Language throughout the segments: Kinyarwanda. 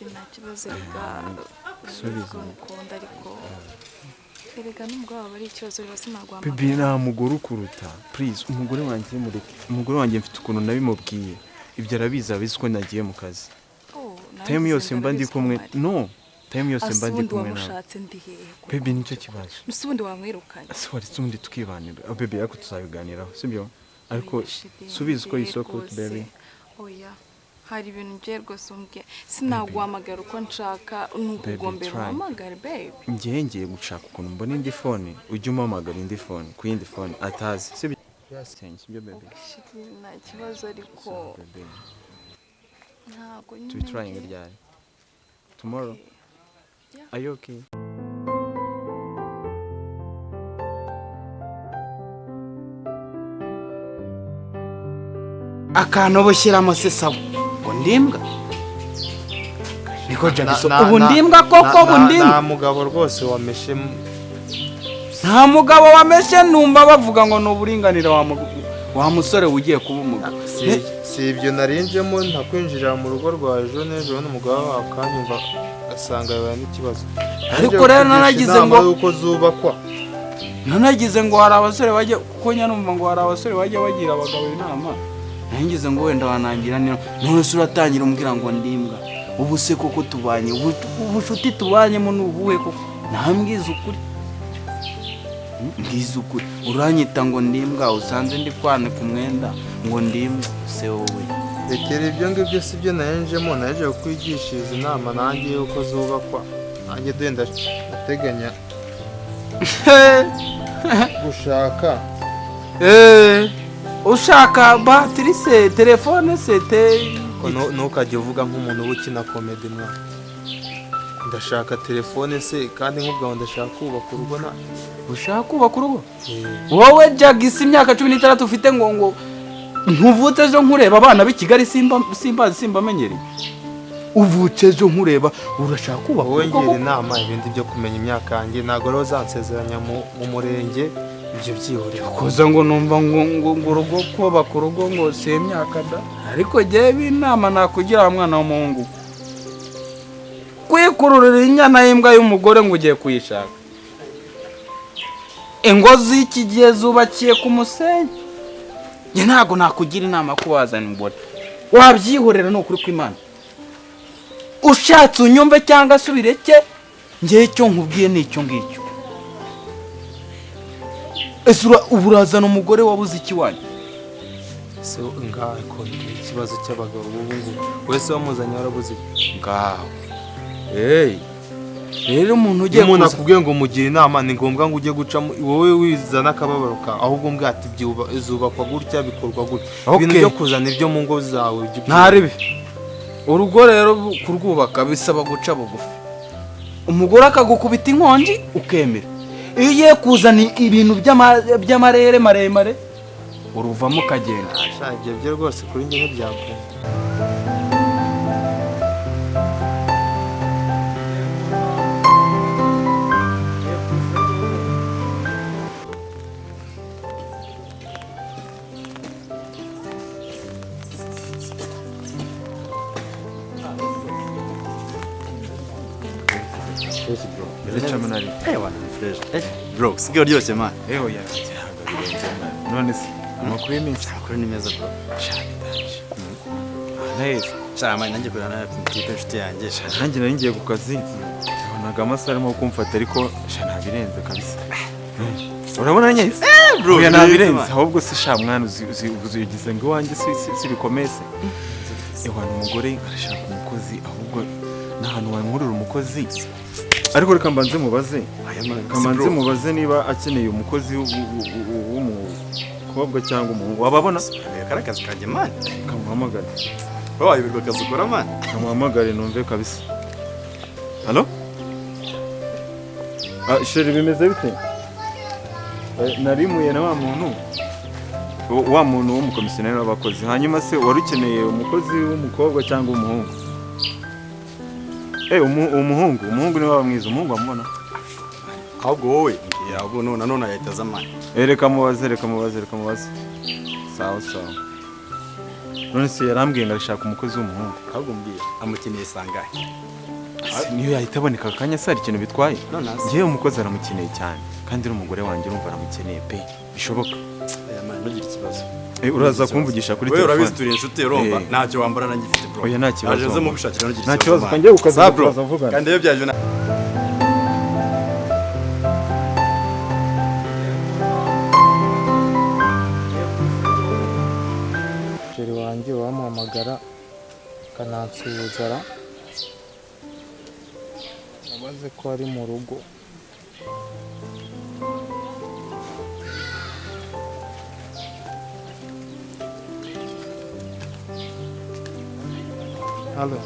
Nta kibazo rega. Subiza. Mukunda, ariko erega n'umugore wawe ari ikibazo rero, sinaguhamagara. Baby, nta mugore ukuruta, please. Umugore wanjye mureke, umugore wanjye mfite ukuntu nabimubwiye, ibyo arabizi, abizi ko nagiye mu kazi. Oh, Time nagize yose ngo mba ndi arabizi ko kumwe mpari. No, time yose Ase mba ndi ubundi kumwe nawe. wamushatse ndi hehe koko? Baby, nicyo kibazo. Ese ubundi wamwirukanye? Ese waretse ubundi tukibanira? Oh, baby, ariko tuzabiganiraho, sibyo? Ariko Oya, shidi, subizi ko njye is so cool, rwose. baby. Oya, hari ibintu ngiye rwose umbwiye, sinaguhamagara uko nshaka, ni ukugombera try. uhamagare, babe. Ngiye gushaka ukuntu mbona indi phone, ujye umpamagara indi phone, ku yindi phone atazi, sibyo? Sibyo, baby? Shidi, nta kibazo, ariko Baby, ntabwo nyine tubitryinge. Ryari? Tomorrow? Yeah. Are you okay? Akantu bushyiramo se sawa, ngo ndimbwa niko Jackson, ubu ndimbwa koko, ubu ndimbwa. Nta mugabo rwose wameshe. Nta mugabo wameshe, numva bavuga ngo ni uburinganire, wa musore ugiye kuba umugabo. Si ibyo narinjemo, ntakwinjirira mu rugo rwawe ejo n'ejo n'umugabo wawe akanyumva agasanga bibaye n'ikibazo. Ariko rero naragize ngo- yuko zubakwa. Nanagize ngo hari abasore bajya, kuko nyanumva ngo hari abasore bajya bagira abagabo inama, nangize ngo wenda wanangira nino. None se uratangira umbwira ngo ndimbwa, ubu se koko tubanye, ubucuti tubanyemo ni ubuhe koko? Nambwiza ukuri. Mbwiza ukuri, uranyita ngo ndimbwa, usanze ndi kwanika umwenda ngo ndimbwa se wowe? Rekera ibyo ngibyo, si byo narinjemo. Naje kukwigishiriza inama nanjye yuko zubakwa, nanjye denda ndateganya gushaka. Eh, ushaka batiri se, telefone se te? Ko ntukajye uvuga nk'umuntu uba ukina comedy mwa. Ndashaka telefone se kandi nk'ubwawe ndashaka kubaka urugo na Ushaka kubaka urugo? Eh. Wowe Jagisi, imyaka 16 ufite, ngo ntuvutse ejo nkureba, abana b'i Kigali simba simbazi simbamenyereye, uvutse ejo nkureba, urashaka kubaka Wowe urugo ngira koko? inama, ibindi byo kumenya imyaka yanjye ntabwo rero uzansezeranya mu murenge, ibyo byihorere. Koza ngo numva ngo urugo, kubaka urugo ngo si imyaka da. Ariko jyewe inama nakugira wa mwana w'umuhungu, kwikururira inyana y'imbwa y'umugore ngo ugiye kuyishaka, ingo z'iki gihe zubakiye ku musenyi. Njye ntabwo nakugira inama ko wazana umugore, wabyihorera, ni ukuri kw'Imana. Ushatse unyumve cyangwa se ubireke, njyewe icyo nkubwiye ni icyo ngicyo. Ese ubu urazana umugore wabuze ikiwanyu? Se ngaho ko ikibazo cy'abagabo b'ubu ngubu, wese wamuzanye warabuze iki? Ngaho hey. Rero umuntu Iyo ugiye umuntu kuza akubwiye ngo mugire inama, ni ngombwa ngo ujye gucamo wowe wizana akababaro kawe, ahubwo mbwira ati zubakwa gutya, bikorwa gutya. Okay. Ibintu byo kuzana ibyo mu ngo zawe ujye Ntaribi urugo rero kurwubaka bisaba guca bugufi, umugore akagukubita inkonji ukemera. Iyo ugiye kuzana ibintu by'amarere maremare, uruvamo ukagenda. Sha, ibyo byo rwose kuri njye ntibyakunda. Ndacamo. Eh wana, ni fresh. Eh bro, usigaye uryoshye man. Eho ya, ntabwo birenze mwana. None se amakuru y'iminsi? Amakuru ni meza, bro. Cyane, naheze. Sha man, nanjye kurana na tipe inshuti yanjye. Nanjye nari ngiye ku kazi, nabonaga amasaha arimo kumfata, ariko sha ntabirenze kabisa. Urabona nyahise Bro, oya, birenze, ntabirenze man. Ahubwo se sha mwana, uzi ugize ngo iwanjye si bikomeye se? Ewana, umugore arashaka umukozi, ahubwo n'ahantu wankurira umukozi, ariko reka mbanze mubaze. Reka mbanze mubaze niba akeneye umukozi w'umukobwa cyangwa umuhungu wababona. Kari akazi kanjye man. Kamuhamagare. Bro, wayoberwa akazi ukora man. Kamuhamagare numve kabisa. Allo? Ah, chéri, bimeze bite? Narimuye na wa muntu, wa muntu w'umukomisiyoneri w'abakozi. Hanyuma se wari ukeneye umukozi w'umukobwa cyangwa umuhungu? Eh, umuhungu niwe waba mwiza, umuhungu wamubona. Ahubwo wowe mbwira, ahubwo none none yahita aza man. Eh, reka mubaze, reka mubaze, reka mubaze. Sawa sawa. None se yarambwiye ngo arashaka umukozi w'umuhungu. Ahubwo mbwira, amukeneye sangahe? Niyo yahita aboneka akanya se hari ikintu bitwaye? None se. Ngewe umukozi aramukeneye cyane, kandi n'umugore wanjye urumva aramukeneye pe, bishoboka. Aya man, ntugire ikibazo. Uraza kumvugisha kuri Wowe urabizi telefone. turi inshuti, urumva Eh. ntacyo wambara nanjye mfite bro. Oya, nta kibazo. Naje nze mugushakira, ntugire Nta ikibazo. kibazo, Man. kanjye ukaza Sa, bro. tukaza vugana. Kandi iyo byaje na Chéri wanjye wamuhamagara akanansuhuza, nabaze ko ari mu rugo. Allo,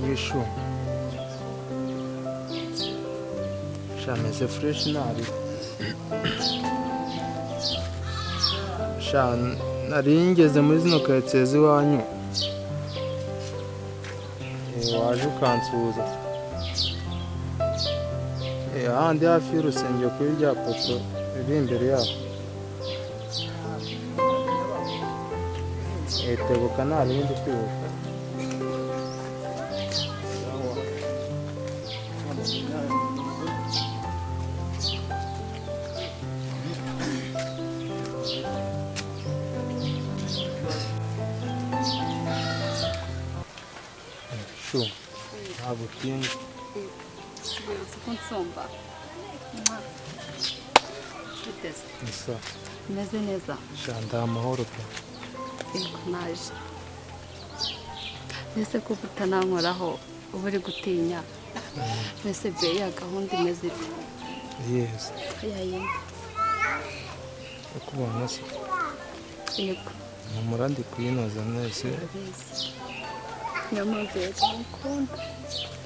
wishu sha meze fresh ntari sha, nari ngeze muri zino karitsiye z'iwanyu. Waje ukansuhuza. Ahandi hafi y'urusengero kuri rya poto riri imbere yaho. Tebuka nta bindi kwihuta. Shu, ntabwo utinze. Uherutse kunsumba. Biteze. Ni sawa. Meze neza. Sha, ndaha amahoro pe. Yego naje. Mbese ko utanankoraho uba uri gutinya. Mbese be ya gahunda imeze ite? Yes. Ya yindi. Ukubona se? Yego. Numura ndi kuyinoza nese. Urabizi. Niyo mpamvu yego ngukunda.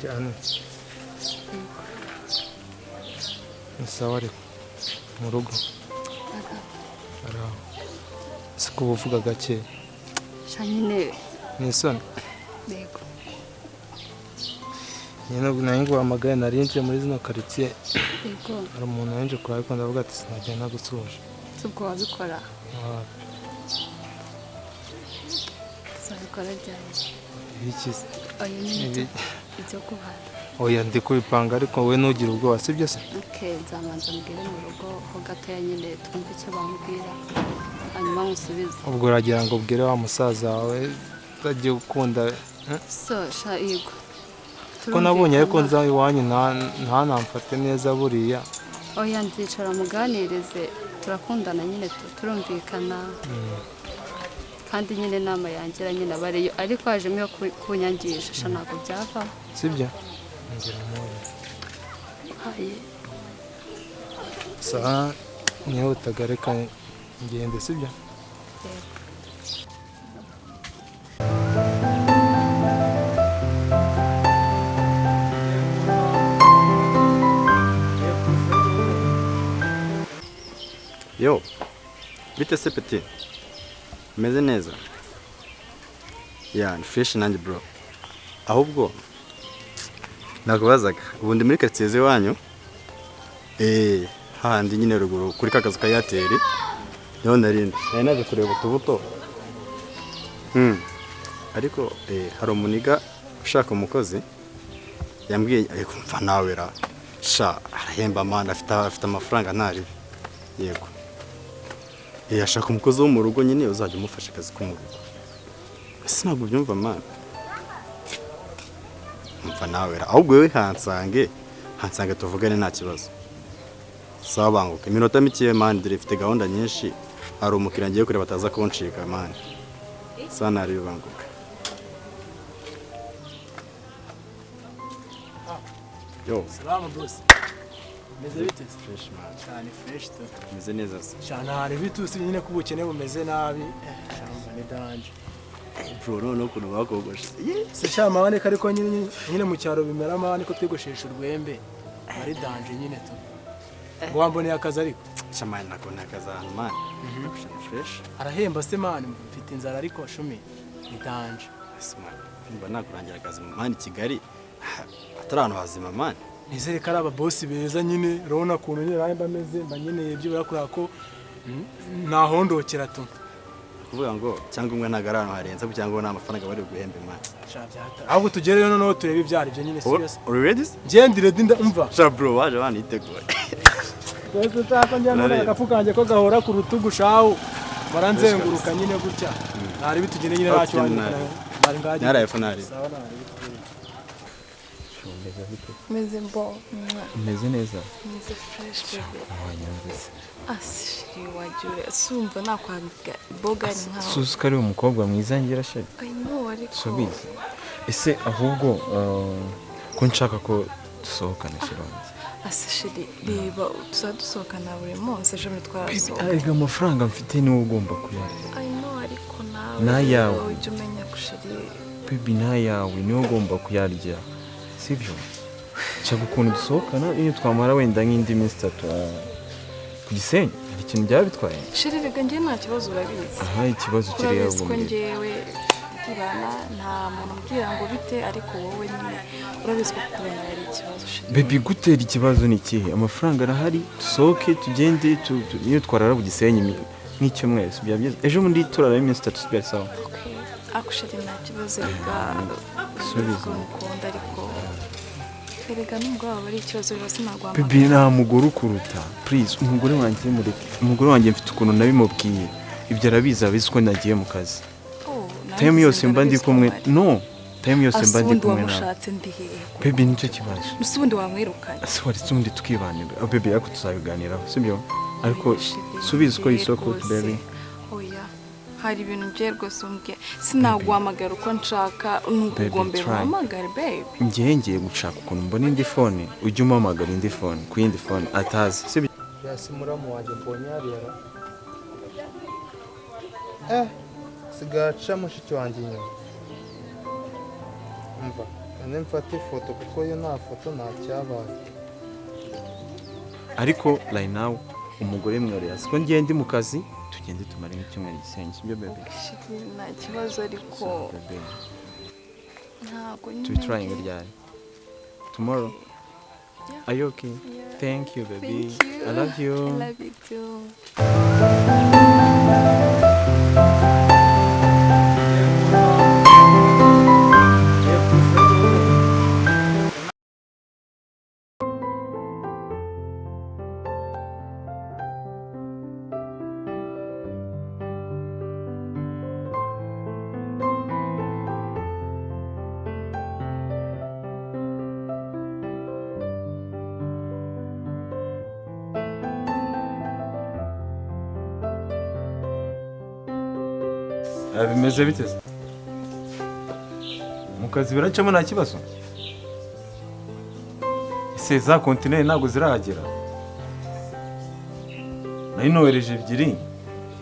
Cyane. Ni sawa ariko mu rugo araho si kuba uvuga gake. Sha nyine. Ni isoni. Yego. Nyine ubwo nari nguhamagaye, nari nje muri zino karitsiye. Yego. Hari umuntu nari nje kureba ariko ndavuga ati sinagenda ntagusuhuje. Si ubwo wabikora? Wapi. Tuzabikora ryari? Ibiki se? Oya nyine Ibi- ibyo guhana. Oya ndi kubipanga ariko wowe ntugire ubwoba, sibyo se? Okay, nzabanza mbwire mu rugo ho gatoya nyine twumve icyo bambwira hanyuma nkusubize. Ubwo uragira ngo ubwire wa musaza wawe utagiye gukunda eh? So sha yego. Ko nabonye ariko nza iwanyu ntanamfate neza buriya. Oya nzicara muganirize, turakundana nyine turumvikana. Kandi nyine inama yangira nyine aba ariyo, ariko hajemo iyo kunyangisha sha ntabwo byava. Sibyo? Ngira amahoro. Haye. Saha nihutaga reka ngende, sibyo? Yego. Yo, bite se petit? Meze neza? Ya, ni fresh nanjye bro. Ahubwo nakubazaga, ubu ndi muri quartier z'iwanyu? Hahandi nyine ruguru kuri ka kazu ka Airtel. Niho narindi. Nari naje kureba utubuto. Ariko hari umuniga ushaka umukozi yambwiye ariko mfa nawe ra. Sha, arahemba man, afite amafaranga ntari. Yego. Ashaka umukozi wo mu rugo nyine uzajya umufasha akazi ko mu rugo. Ese ntabwo ubyumva man? Mva nawe ra. Ahubwo wowe hansange tuvugane nta kibazo. Sawa banguka. Iminota mike man, dore ifite gahunda nyinshi. Hari umukiriya ngiye kureba ataza kuncika man. Sawa nari banguka. Yo. Salamu boss. Meze bite? Fresh man. Cyane fresh to. Meze neza se. Cyane hari bitusi nyine ko ubukene bumeze nabi. Shamba ni danje. Bro, none ukuntu bakogoshe. Se shama aboneka ariko nyine mu cyaro bimera mani ko twigoshesha urwembe. Ari danje nyine to. Ngo wamboneye akazi ariko. Shama nakona akazi ahantu man. Fresh. Arahemba se man, mfite inzara ariko shumi ni danje. Yes man. Mba nakurangira akazi man Kigali. Atari ahantu hazima man. Nizere ko ari ababosi beza nyine, urabona ukuntu nyine nawe mba meze, mba nkeneye byibura kuriya ko nahondokera tu. Kuvuga ngo cyangwa umwe ntabwo ari ahantu harenze cyangwa nta mafaranga bari buguhembe man. Ahubwo tugereyo noneho turebe ibyo ari byo nyine, serious. Uri ready se? Njye ndi ready, ndumva. Sha bro, waje waniteguye. Twese ushaka njya none agafu kanjye ko gahora ku rutugu shahu. Baranzenguruka nyine gutya. Ntari bitugene nyine ntacyo wanyukana. Ntari ngaje. Naraye fonari. Sawa nari bitugene. Meze mbo. Umeze neza? Meze fresh baby. Wanyanze. Asiri wajure. Sumva nakwambika boga ni nkaho. Suzi ko ari umukobwa mwiza ngira sheri. I know ariko. Subizi. Ese ahubwo ko nshaka ko dusohokana sheri wanjye. Asiri reba tuzadusohokana buri munsi ejo muri twarasohoka. Ariko amafaranga mfite niwe ugomba kuyarya. I know ariko nawe. Nayawe. Ujye umenya ko sheri. Baby nayawe niwe ugomba kuyarya. Sibyo? Nshaka ukuntu dusohokana iyo twamara wenda nk'indi minsi itatu ku Gisenyi. Hari ikintu byaba bitwaye? Sheri reka njye nta kibazo urabizi. Aha ikibazo kiri Urabizi ko njyewe tubana nta muntu umbwira ngo bite ariko wowe nyine urabizi ko kutubona ari ikibazo sheri. Baby gutera ikibazo ni ikihe? Amafaranga arahari dusohoke tugende iyo twarara ku Gisenyi nk'icyumweru si byaba byiza? Ejo bundi turara iminsi itatu si byari sawa? Okay. Ariko sheri nta kibazo reka Subiza. Mukunda ariko erega n'umugore wawe ari ikibazo rero sinaguhamagara. Baby nta mugore ukuruta. Please umugore wanjye mureke. Umugore wanjye mfite ukuntu nabimubwiye. Ibyo arabizi abizi ko nagiye mu kazi. Time yose mba ndi kumwe. No, time yose mba ndi kumwe nawe. Wamushatse ndi hehe? Baby nicyo kibazo. Ese ubundi wamwirukanye? Ese waretse ubundi tukibanira. Oh, baby ariko tuzabiganiraho, sibyo? Ariko subiza uko isoko baby. Oya. Hari ibintu ngiye rwose umbwiye. Sinaguhamagara uko nshaka ntukugombe guhamagara baby. Ngiye ngiye gushaka ukuntu mbona indi phone, ujye umpamagara indi phone, ku yindi phone atazi. Sibyo? Yasi muramu wanjye mbonye hariya. Sigaca mushiki wanjye inyuma. Umva, nane mfate ifoto kuko yo nta foto nta cyabaye. Ariko right now umugore mwore ko ngiye ndi mu kazi tugende tumare nk'icyumweru Gisenyi, sibyo baby? Nta kibazo ariko ntabwo nyine. To trying ryari? Tomorrow? Yeah. Are you okay? Yeah. Thank you baby. Thank you. I love you. I love you too. Bimeze bite se? Mu kazi biracamo nta kibazo? Ese za kontineri ntabwo zirahagera? Nari nohereje ebyiri,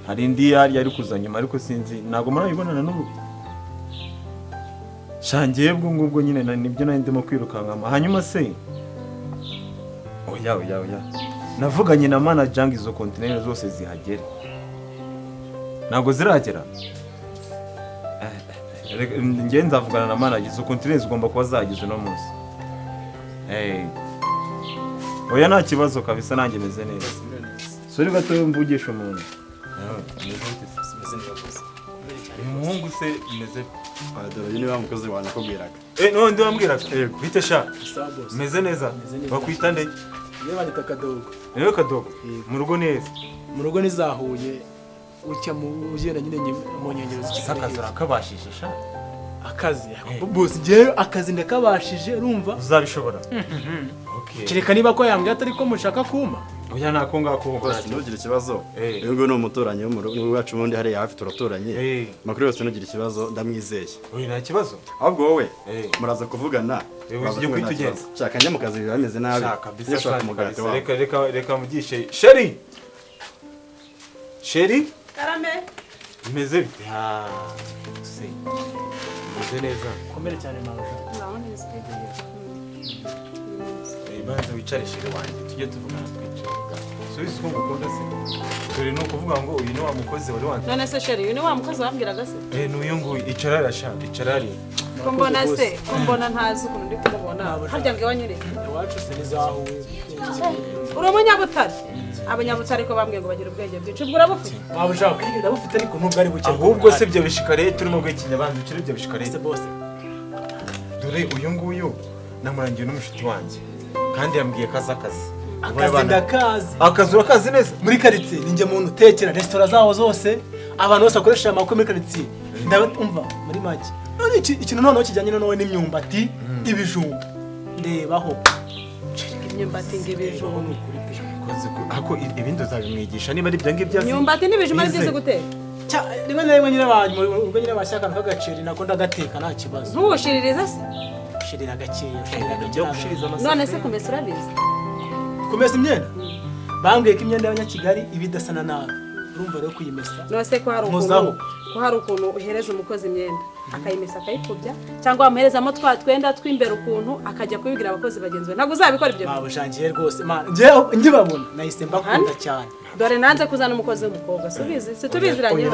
hari indi yari ari kuza nyuma ariko sinzi ntabwo murayibonana n'ubu. Shangiye bwo ngubwo nyine nibyo nari ndimo kwirukankama. Hanyuma se oya oya oya navuganye na manager ngo izo kontineri zose zihagere. Ntabwo zirahagera? Njye nzavugana na manager izo kontineri zigomba kuba zahageze uno munsi. Oya nta kibazo kabisa nanjye meze neza. Sori gato mvugisha umuntu. Uyu muhungu se meze Dore uyu ni wa mukozi wawe nakubwiraga. No ndi wambwiraga. Bite sha? Meze neza. Bakwita nde? Yewe banyita Kadogo. Yewe Kadogo. Mu rugo neza. Mu rugo nizahuye. Ucya mu ugenda nyine mu nkengero z'Ikigali. Akazi urakabashije sha? Akazi. Boss njyewe akazi ndakabashije urumva? Uzabishobora. Okay. Kereka niba ko yambwiye atari ko mushaka kuma. Oya nako ngako rwose ntugire ikibazo. Uyu nguyu ni umuturanyi wo mu rugo iwacu ubundi hariya hafi turaturanye. Makuru yose ntugire ikibazo ndamwizeye. Oya nta kibazo. Ahubwo wowe muraza kuvugana. Ugiye kwita ugenda. Shaka njye mu kazi biba bimeze nabi. Shaka bisa umugati wawe. Reka reka reka mugishe. Sheri. Sheri? Karame. Meze bite? Ha. Se. Meze neza. Komere cyane mama. Banza wicare sheri wanjye tujye tuvugana twicaye. Subiza uko ngukunda se. Dore ni ukuvuga ngo uyu ni wa mukozi wari wanjye. None se sheri uyu ni wa mukozi wambwiraga se? N'uyu nguyu icara arasha, icara ari. Ko mbona se, ko mbona ntazi ukuntu ndi kumubona. Harya ngo iwanyu uri? Iwacu se nizahuye. Uri umunyabutare? Abanyabutare ko bambwiye ngo bagira ubwenge bwinshi, ubwo urabufite? Waba ushaka kwiga ndabufite ariko nubwo ari buke. Ahubwo se ibyo bishikare turimo guhekenya abanza ukiri ibyo bishikare. Se bose. Dore uyu nguyu namurangiye n'umushuti wanjye kandi yambwiye ko azi akazi. Akazi ndakazi. Akazi urakazi neza? Muri quartier ninjye muntu utekera restaurant zaho zose, abantu bose bakoresha amakwe muri quartier. Ndabatumva muri make. None ikintu noneho kijyanye noneho n'imyumbati, ibijumba. Ndebaho. Imyumbati ngibijumba. Ako ibindi uzabimwigisha niba ari ibyo ngibyo azi. Imyumbati n'ibijumba ari byiza guteka. Rimwe na rimwe nyine abantu ubwo nyine bashaka akagaceri nako ndagateka nta kibazo. Ntuwushiririza se? Ushirira gakeya, ushirira gakeya. None se kumesa urabizi? Kumesa imyenda? Bambwiye ko imyenda y'Abanyakigali iba idasana nabi. Urumva rero kuyimesa. None se ko hari ukuntu uhereza umukozi imyenda akayimesa akayipfubya cyangwa wamuherezamo twa twenda tw'imbere ukuntu akajya kubibwira abakozi bagenzi be. Ntabwo uzabikora ibyo. Babushangiye rwose man. Njye ngibabona nahise mbakunda cyane. Dore nanze kuzana umukozi w'umukobwa subizi situbiziranye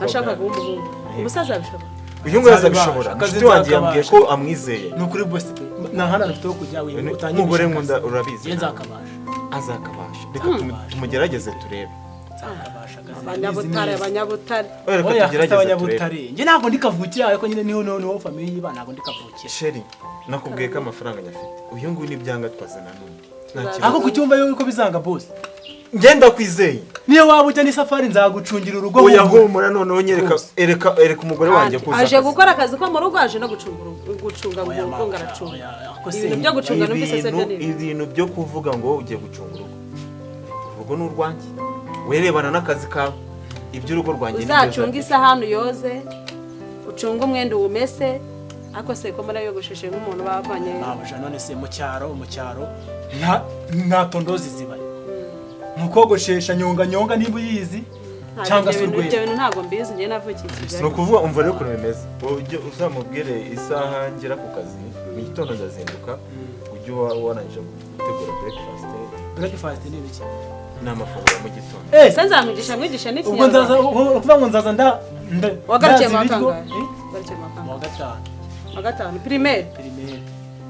ashaka guha umuhungu. Umusaza abishobora. Uyu nguyu azabishobora. Mushiki wanjye yambwiye ko amwizeye. Ni ukuri bose nta hana afite ho kujya utangiye. Umugore nkunda urabizi. Njye nzakabasha. Azakabasha. Reka tumugerageze turebe. Abanyabutare abanyabutare. Reka tugerageze turebe. Njye ntabwo ndikavukira ariko nyine niho niho famille yiba ntabwo ndikavukira. Sheri nakubwiye ko amafaranga nyafite. Uyu nguyu nibyanga twazana n'undi. Ako kucyumva yuko bizanga boss. Ngenda kwizeye. Niyo waba ujya ni safari nzagucungira urugo. Oya humura noneho nyereka ereka umugore wanjye kuza. Aje gukora akazi ko mu rugo aje no gucunga urugo gucunga ngo ngaracunga. Ibintu byo gucunga numvise se byo ni ibintu byo kuvuga ngo ugiye gucunga urugo. Urugo ni urwanjye. Werebana n'akazi kawe. Ibyo urugo rwanjye ni uzacunga isahani uyoze, ucunga umwenda uwumese, ako se ko muri yogosheshe nk'umuntu bavanye. Mabuja none se mu cyaro nta tondozi zibaye. Mukogoshesha nyonga nyonga niba uyizi cyangwa se urwego. Ibyo bintu ntabwo mbizi ngiye navukiye i Kigali. No kuvuga umva rero ukuntu bimeze. Ujye uzamubwire isaha ngera ku kazi mu gitondo ndazinduka ujye warangije gutegura breakfast. Breakfast ni ibiki? Ni amafunguro mu gitondo. Se nzamwigisha mwigisha Ubwo nzaza ukuvuga ngo nzaza nda wagarukiye mu kangahe? Wagarukiye mu wa gatanu. Wa gatanu primaire. Primaire.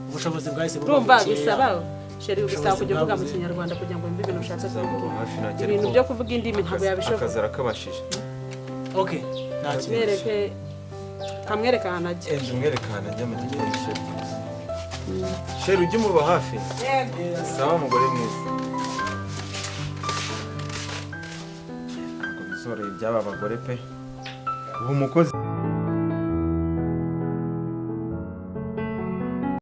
Ubushobozi bwahise buba. Bisaba Sheri ubisaba kujya uvuga mu Kinyarwanda kugira ngo wumve ibintu ushatse kuvuga. Ibintu byo kuvuga indimi ntabwo yabishobora. Akazi arakabashije. Okay, nta kibazo. Kamwereka ahantu ajya. Umwereka ahantu ajya mu gitondo Sheri. Sheri ujye umuba hafi. Sawa mugore mwiza. Ntabwo bizoroheye iby'aba bagore pe. Ubu umukozi